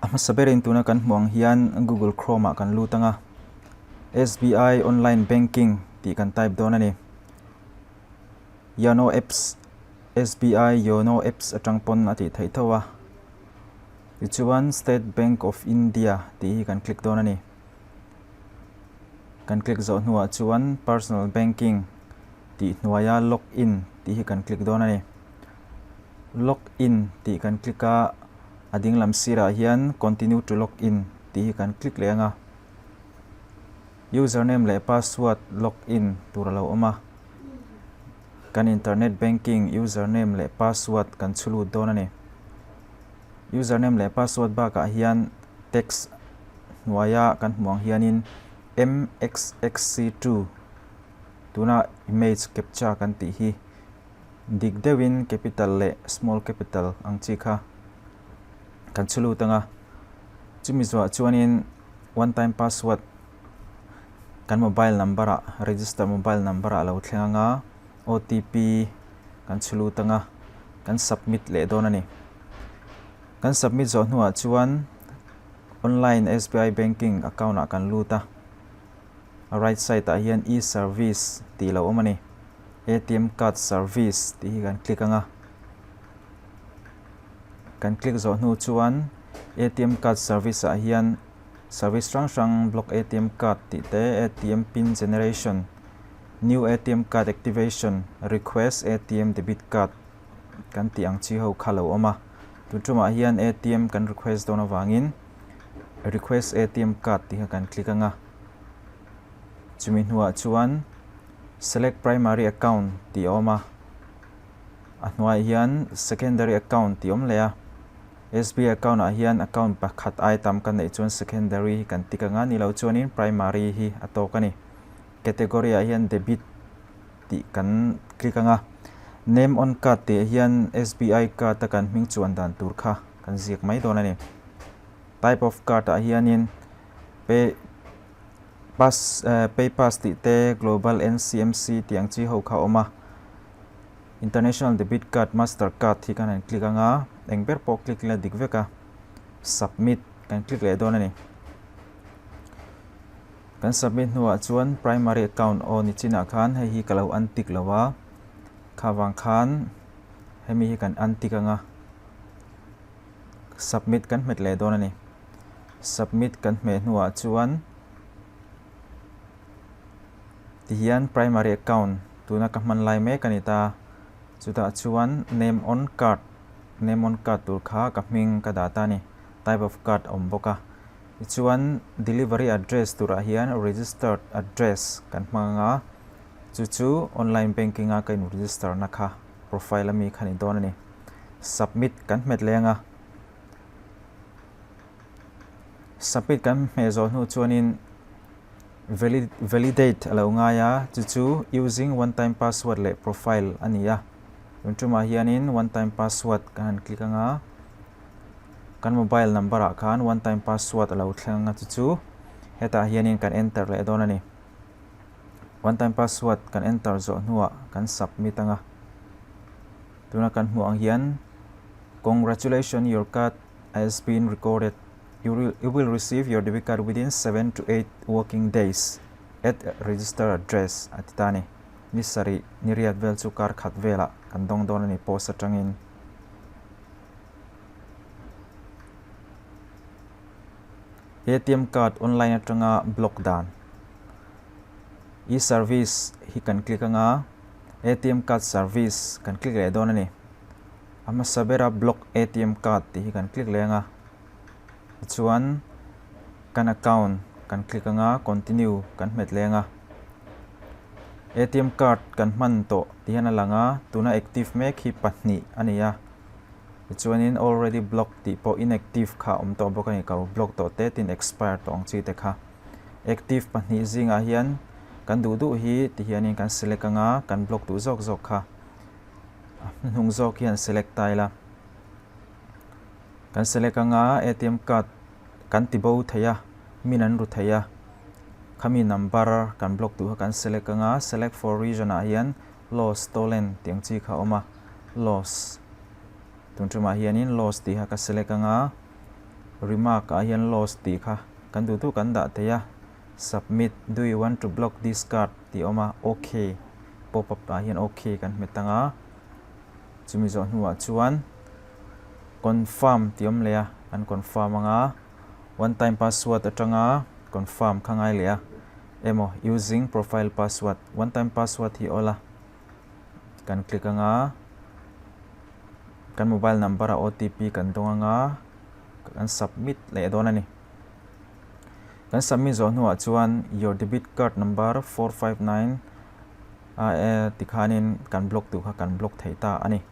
A hmasa berin tuna kan hmuh ang hian Google Chrome ah kan lut anga SBI online banking tih kan type dawn a ni. Yono apps SBI Yono apps atang pawn a tih theih tho a. Tichuan State Bank of India tih hi kan click dawn a ni. Kan click zawh hnuah chuan personal banking tih hnuaia log in tih hi kan click dawn a ni. Log in tih kan click a, a ding lam sirah hian continue to log in tih hi kan click leh ang a. Username leh password log in tur a lo awm a. Kan internet banking username leh password kan chhu lut dawn a ni. Username leh password bakah hian text hnuaia kan hmuh ang hianin mxxc2 tuna image captcha kan tih hi Dik deuhin capital leh small capital ang chi kha kan chhu lut ang a, chumi zuah chuanin one time password kan mobile number ah register mobile number ah a lo thleng ang a, OTP kan chhu lut ang a, kan submit leh dawn a ni. Kan submit zawh hnuah chuan online SBI banking account ah kan lut a, a right side ah hian e-service tih a lo awm a ni. ATM card service tih hi kan click ang a, kan click zawh hnu chuan ATM card service ah hian service hrang hrang block ATM card tih te ATM pin generation new ATM card activation request ATM debit card kan tih ang chi ho kha lo awm a, tun tumah hian ATM kan request dawn avangin request ATM card tih kha kan click ang a, chumi hnuah chuan. Select Primary Account tih a awm a, a hnuaiah hian Secondary Account tih a awm leh a, SBI account ah hian account pakhat ai tam kan neih chuan Secondary hi kan tick ang a, ni lo chuanin Primary hi a tawk a ni. Category ah hian Debit tih kan click ang a, Name on Card tih ah hian SBI card a kan hming chuan dan tur kha kan ziak mai dawn a ni. Type of Card ah hianin Pay. Pass PayPass tih te Global NCMC tih ang chi ho kha a awm a, International Debit Card Master Card hi kan han click ang a, eng ber pawh click ila dik vek a, Submit kan click leh dawn a ni. Kan submit hnuah chuan Primary Account aw ni chinah khan hei hi ka lo untick lo a, kha vang khan hemi hi kan untick ang a, Submit kan hmet leh dawn a ni. Submit kan hmeh hnuah chuan tihian primary account tuna ka hman lai mek a ni ta. Chutah chuan name on card name on card tur kha ka hming ka dah ta a ni. Type of card a awm bawk a. Tichuan delivery address turah hian registered address kan hmang ang a, chu chu online banking a ka in register na kha profile ami kha ni dawn a ni. Submit kan hmet leng a. Submit kan hmeh zawh hnu chuanin validate a lo ngai a, chu chu using one time password leh profile a ni a. Tun tumah hianin one time password kan han click ang a, kan mobile number ah khan one time password a lo thleng ang a, chu chu hetah hianin kan enter leh dawn a ni. One time password kan enter zawh hnuah kan submit ang a. Tuna kan hmuh ang hian Congratulations your card has been recorded. You you will receive your debit card within 7 to 8 working days at register address a ti ta a ni. Ni sarih ni riat vel chu kar khat velah kan dawng dawn a ni post atangin. ATM card online atanga block dan. E-service hi kan click anga ATM card service kan click leh dawn a ni. A hmasa bera block ATM card tih hi kan click leh ang a, tichuan kan account kan click ang a, continue kan hmet leh ang a. ATM card kan hman tawh tih hian a lang a, tuna active mek hi pahnih a ni a, tichuanin already block tih pawh inactive kha a awm tawh bawk a ni, ka lo block tawh te tin expire tawh ang chi te kha. Active pahnih zingah hian kan duh duh hi ti hianin kan select ang a, kan block duh zawk zawk kha. A hnuhnung zawk hian select ta ila kan select anga ATM card kan ti bo thei a min an ru thei a khami number kan block duh kha kan select anga select for region ah hian lost stolen tih ang chi kha a awm a lost tun tumah hianin lost tih kha ka select anga. Remark ah hian lost tih kha kan duh duh kan dah thei a, submit do you want to block this card tih a awm a, ok pop up ah hian ok kan hmet ang a, chumi zawh hnuah chuan confirm tih a awm leh a, kan confirm ang a, one time password atanga confirm kha ngai leh a, emaw using profile password one time password hi awl a. Kan click anga kan mobile number ah OTP kan dawng anga kan submit leh dawn a ni. Kan submit zawh hnuah chuan your debit card number 459 a e tikhanin kan block duh kha kan block thei ta a ni.